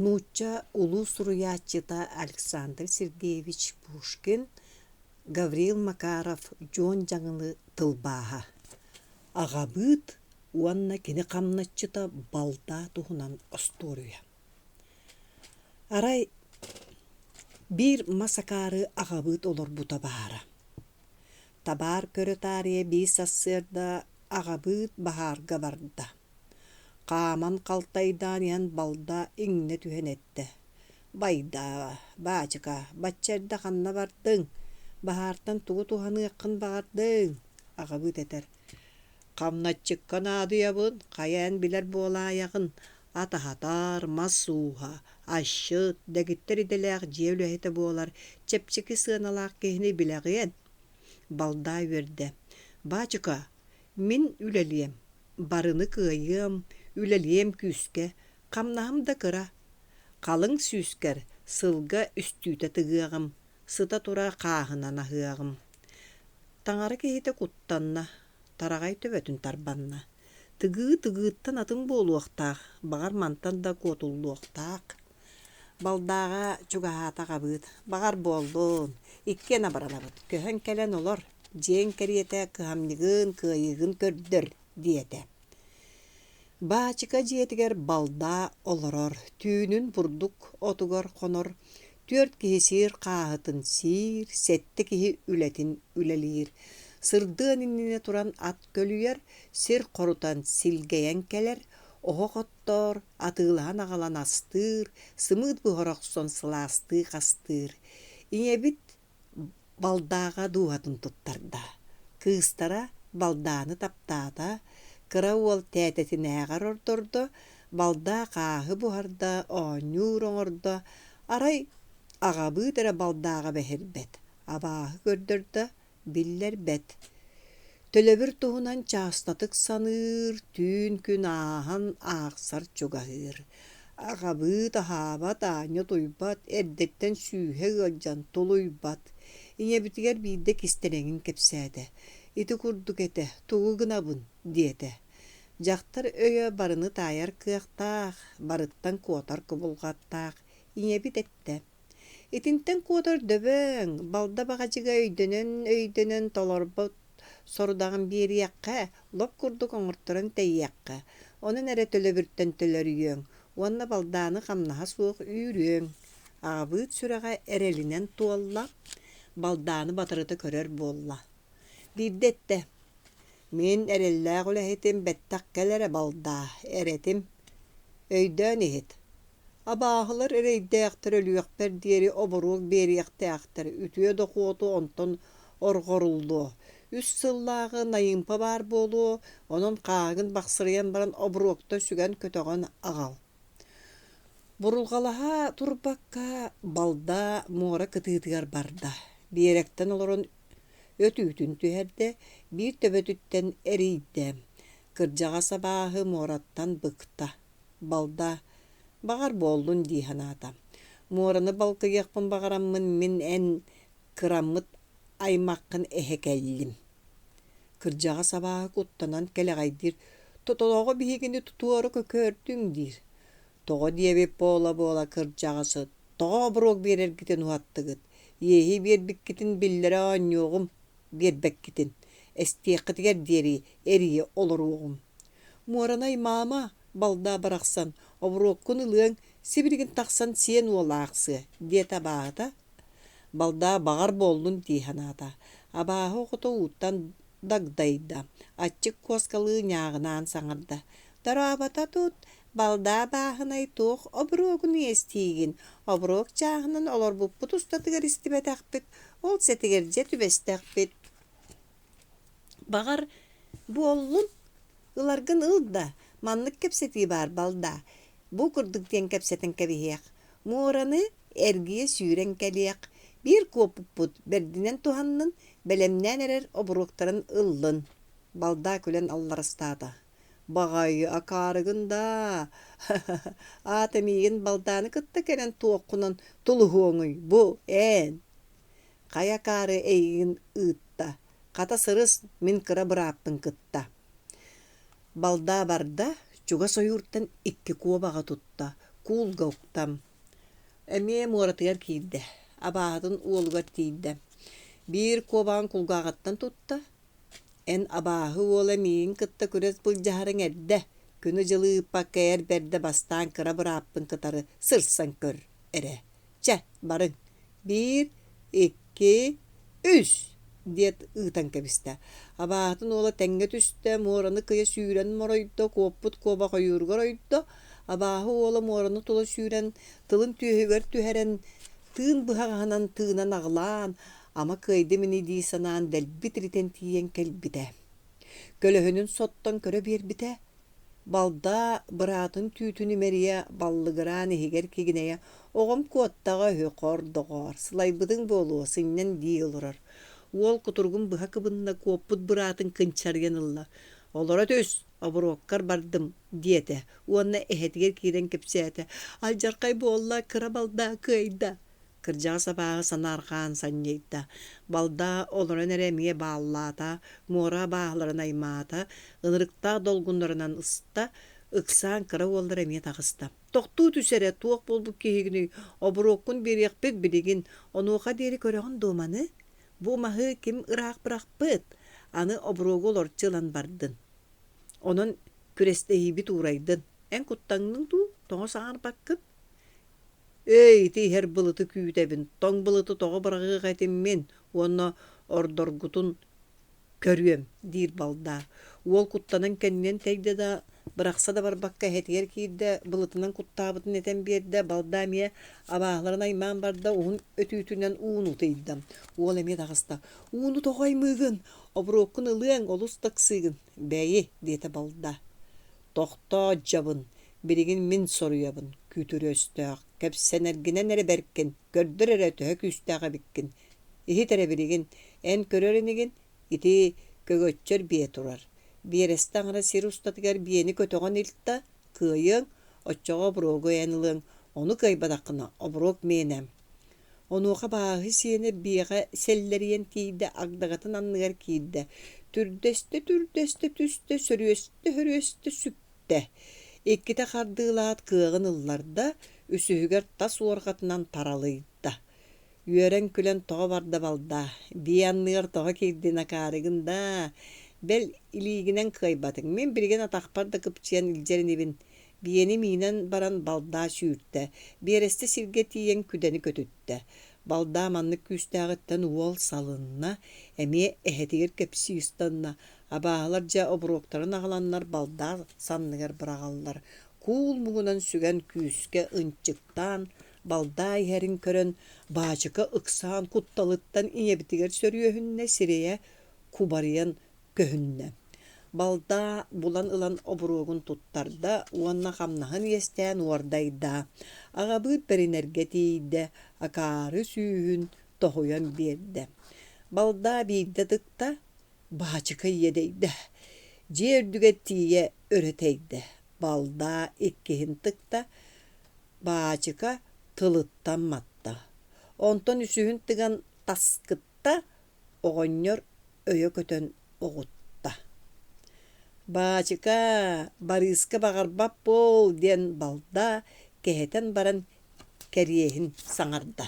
Нуучча улуу суруйааччыта Александр Сергеевич Пушкин Гаврил Макаров Дьуон Дьаҥылы тылбааһа Аҕабыыт уонна кини хамначчыта Балдаа туһунан остуоруйа Арай биир мас акаары аҕабыыт олорбута баара. Табаар көрө таарыйа биир сарсыарда аҕабыыт баһаарга барда. Хааман халтайдаан иһэн балда иҥнэ түһэн эттэ: «Байдаа, баачыка, бачча эрдэ ханна бардыҥ? Баһаартан тугу туһаныаххын баҕардыҥ?» Аҕабыыт этэр: «Хамначчыкка наадыйабын, хайа эн билэр буолаайаҕын, ат аһатар, мас ууһа, асчыт, дэгиттэр идэлээх дьиэ үлэһитэ буолар чэпчэки сыаналаах киһини билэҕиэн?» Балдаа үөрдэ: «Баачыка, мин үлэлиэм, барыны кыайыам, үлэлиэм күүскэ, хамнаһым да кыра. Халыҥ сүүскэр сылга үстүүтэ тыгыаҕым, сыта-тура хааһынан аһыаҕым». Таҥара киһитэ куттанна, тараҕай төбөтүн тарбанна. Тыгыы тыгыыттан атын буолуохтаах, баҕар мантан да куотуллуохтаах. Балдааҕа чугаһаата аҕабыыт: «Баҕар буоллун, иккиэн абыранабыт, көһөн кэлэн олор, дьиэҥ кэриэтэ кыһамньыгын, кыайыыгын көрдөр» диэтэ. Баачыка дьиэтигэр балдаа олорор, түүнүн бурдук отугар хонор, түөрт киһи сиир хааһытын сиир, сэттэ киһи үлэтин үлэлиир. Сырдыан иннинэ туран ат көлүйэр, сир хорутан силгэйэн кэлэр, оһох оттоор, атыылаһан аҕалан астыыр, сымыыт буһара охсон сылаастыы хастыыр. Ийэбит балдааҕа дууһатын туттарда. Кыыстара балдааны таптаата, кыра уол тээтэтинээҕэр ордордо, балдаа хааһы буһарда, оонньуур оҥордо, арай аҕабыыт эрэ балдааҕа бэһирбэт, абааһы көрдөрдө, биллэрбэт. Төлөбүр туһунан чаастатык саныыр, түүн-күн ааһан аахсар чугаһыыр. Аҕабыыт аһаабат, аанньа утуйбат, эрдэттэн сүүһэ ыалдьан тулуйбат. Ийэбитигэр биирдэ кистэлэҥин кэпсээтэ: «Ити курдук этэ, тугу гынабын?» диэтэ. Дьахтар өйө барыны таайар кыахтаах, барыттан куотар кубулҕаттаах. Ийэбит эттэ: Итинтэн куотар дөбөҥ, балда баҕадьыга өйдөнөн-өйдөнөн толорбот сорудаҕын биэриэххэ, лоп курдук оҥорторон тэйиэххэ, онон эрэ төлөбүртэн төлөрүйүөҥ уонна балдааны хамнаһа суох үүрүөҥ. Аҕабыыт сүрэҕэ эрэлинэн туолла, балдааны батарыта көрөр буолла. Биирдэ эттэ: «Мин эрэллээх үлэһитим бэттэх кэл эрэ балдаа, эрэтим. Өйдөөн иһит, Абааһылар эрэйдээхтэр өлүөхпэр диэри оборуок биэриэхтээхтэр, үтүө дохуоту онтон орҕоруллуо, үс сыллааҕы найыымпа баар буолуо, онон хааһыгын бахсырыйан баран оборуокта сүгэн-көтөҕөн аҕал Бурулҕалаһа турбакка балда муора кытыытыгар барда, биэрэктэн олорон өтүүтүн түһэрдэ, биир төбөтүттэн эрийдэ, кырдьаҕас абааһы муораттан быкта Балда, баҕар буоллун дии санаата. Муораны балкыйыахпын баҕараммын мин эн кыраммыт аймаххын эһэ кэллим. Кырдьаҕас абааһы куттанан кэлэҕэйдиир, «Тоҕо биһигини тутуора көкөөрдүҥ?» диир. «Тоҕо диэбит буола-буола кырдьаҕасы, тоҕо оборуок биэрэргитин уһаттыгыт? Иэһи биэрбиккитин биллэрэ оонньуоҕум, биэрбэккитин, эстиэххитигэр диэри эрийэ олоруоҕум» Муоранай маама, балдаа барахсан, обуруоккун ылыаҥ, сибилигин тахсан сиэн уол аахсыа, диэтэ абааһыта. Балдаа баҕар буоллун дии санаата. Абааһы оҕото ууттан дагдайда, аччык куоскалыы ньааҕынаан саҥарда: «Дорообото тут, балдаа бааһынай туох обуруогун иэстиигин, обуруок чааһынан олорбуппут устатыгар истибэтэхпит, ол сэтигэр дьэ түбэстэхпит Баҕар, буоллун, ыларгын ыл да, маннык кэпсэтии баар балдаа, бу курдук диэн кэпсэтэн кэбиһиэх, муораны эргийэ сүүрэн кэлиэх, биир куоппуппут бэрдинэн туһаннын, бэлэмнээн эрэр обуруоктарын ыллын Балдаа күлэн алларастаата: «Баҕайы, акаарыгын даа, аата миигин балдааны кытта кэлэн туоххунан тулуһуоҥуй, бу, эн Хайа акаары эйигин ыытта, хата сырыс, мин кыра бырааппын кытта Балдаа барда, чугас ойууртан икки куобаҕы тутта. Куулга укта. Эмиэ муоратыгар киирдэ, абааһытын уолугар тиийдэ. Биир куобаҕын кулгааҕыттан тутта, «Эн абааһы уола миигин кытта күрэс былдьаһарыҥ эрдэ, күнү-дьылы ыыппакка эр бэрдэ бастаан кыра бырааппын кытары сырсан көр эрэ. Чэ, барыҥ, биир, икки, үс!» диэт ыытан кэбистэ. Абааһытын уола тэҥҥэ түстэ, муораны кыйа сүүрэн моройдо, куоппут куобах ойууругар ойдо. Абааһы уола муораны тула сүүрэн, тылын түөһүгэр түһэрэн, тыын быһаҕаһынан тыынан аҕылаан, ама кыайдым ини дии санаан дэлби тиритэн тиийэн кэлбитэ. Көлөһүнүн соттон көрө биэрбитэ, Балда быраатын түүтүн имэрийэ, баллыгыраан иһигэр кигинэйэ, «Оҕом куоттаҕа үһү, хор, доҕоор, сылайбытыҥ буолуо, сынньан» дии олорор. Уол кутуругун быһа кыбынна, куоппут быраатын кынчарыйан ылла: «Олоро түс, обуруоккар бардым» диэтэ уонна эһэтигэр киирэн кэпсээтэ: «Алдьархай буолла, кыра балда кыайда» Кырдьаҕас абааһы санаарҕаан санньыйда, балда олорон эрэ эмиэ бааллаата, муора абааһыларын аймаата, ынырыктаах долгуннарынан ыста, ыксаан кыра уоллара эмиэ таҕыста. «Тохтуу түс эрэ, туох буолбут киһигиний, обуруоккун биэриэхпит билигин, онуоха диэри көрөҕүн дуо маны? Бу маһы ким ыраах бырахпыт? Аны обуруогу олорчу ылан бардын. Онон күрэстэһиибит уурайдын. Эн куттаҥныҥ дуу, тоҕо саҥарбаккын?» Эй, ити иһэр былыты күүтэбин, тоҥ былыты тоҕо быраҕыах этим мин уонна ордоргутун көрүөм, диир балдаа. Уол куттанан кэннинэн тэйдэ да, бырахса да барбакка эһэтигэр киирдэ, былытынан куттаабытын этэн биэрдэ, балдаа эмиэ абааһыларын аймаан барда, уһун өтүүтүнэн ууну ытыйда. Уол эмиэ таҕыста: «Ууну тоҕо аймыыгын? Обуруоккун ылыаҥ, олус да ыксыыгын». «Бэйи», диэтэ балда. «Тохтоо, дьабын, билигин мин соруйабын, күтүр өстөөх, кэпсэнэргинэн эрэ бэркин, көрдөр эрэ төһө күүстээх эбиккин. Иһит эрэ билигин, эн көрөр инигин, ити көгөччөр биэ турар. Биэрэстэ аҥара сир устатыгар биэни көтөҕөн илт да, кыайыаҥ, оччоҕо обуруогу эн ылыаҥ, ону кыайбатаххына, обуруок миэнэ. Онуоха абааһы сиэнэ биэҕэ сэллэрийэн тиийдэ, агдагатын анныгар киирдэ, түрдэстэ-түрдэстэ түстэ, сөрүөстэ-сөрүөстэ сүктэ. Иккитэ хардыылаат кыаҕын ылларда, үсүһүгэр тас уорҕатынан таралыйда. Үөрэн-күлэн тоҕо барда балдаа, биэ анныгар тоҕо киирдин акаарыгын даа, бэл илиигинэн кыайбатыҥ, мин билигин атахпар да кыпчыйан илдьэр инибин Биэни миинэн баран балдаа сүүртэ, биэрэстэ сиргэ тиийэн күдэни көтүттэ. Балдаа маннык күүстээҕиттэн уол салынна, эмиэ эһэтигэр кэпсии ыстанна. Абааһылар дьэ обуруоктарын аҕаланнар балдаа санныгар быраҕаллар. Куул муҥунан сүгэн күүскэ ынчыктаан, балдаа иһэрин көрөн, баачыка ыксаан кутталыттан ийэбитигэр сөрүөһүннэ, сирэйэ кубарыйан көһүннэ. Балдаа булан ылан обуруогун туттарда уонна хамнаһын иэстээн уордайда. Аҕабыыт бэринэргэ тиийдэ, акаары сүүһүн тоһуйан биэрдэ. Балдаа биирдэ тыкта, баачыка иэдэйдэ. Дьиэ үрдүгэр тиийэ өрө тэйдэ. Балдаа иккиһин тыкта, баачыка тылыттан матта. Онтон үсүһүн тыган таскытта, Оҕонньор өйө көтөн оҕутта: «Баачыка, Барыыска баҕарбат буол» диэн балда кэһэтэн баран кэриэһин саҥарда.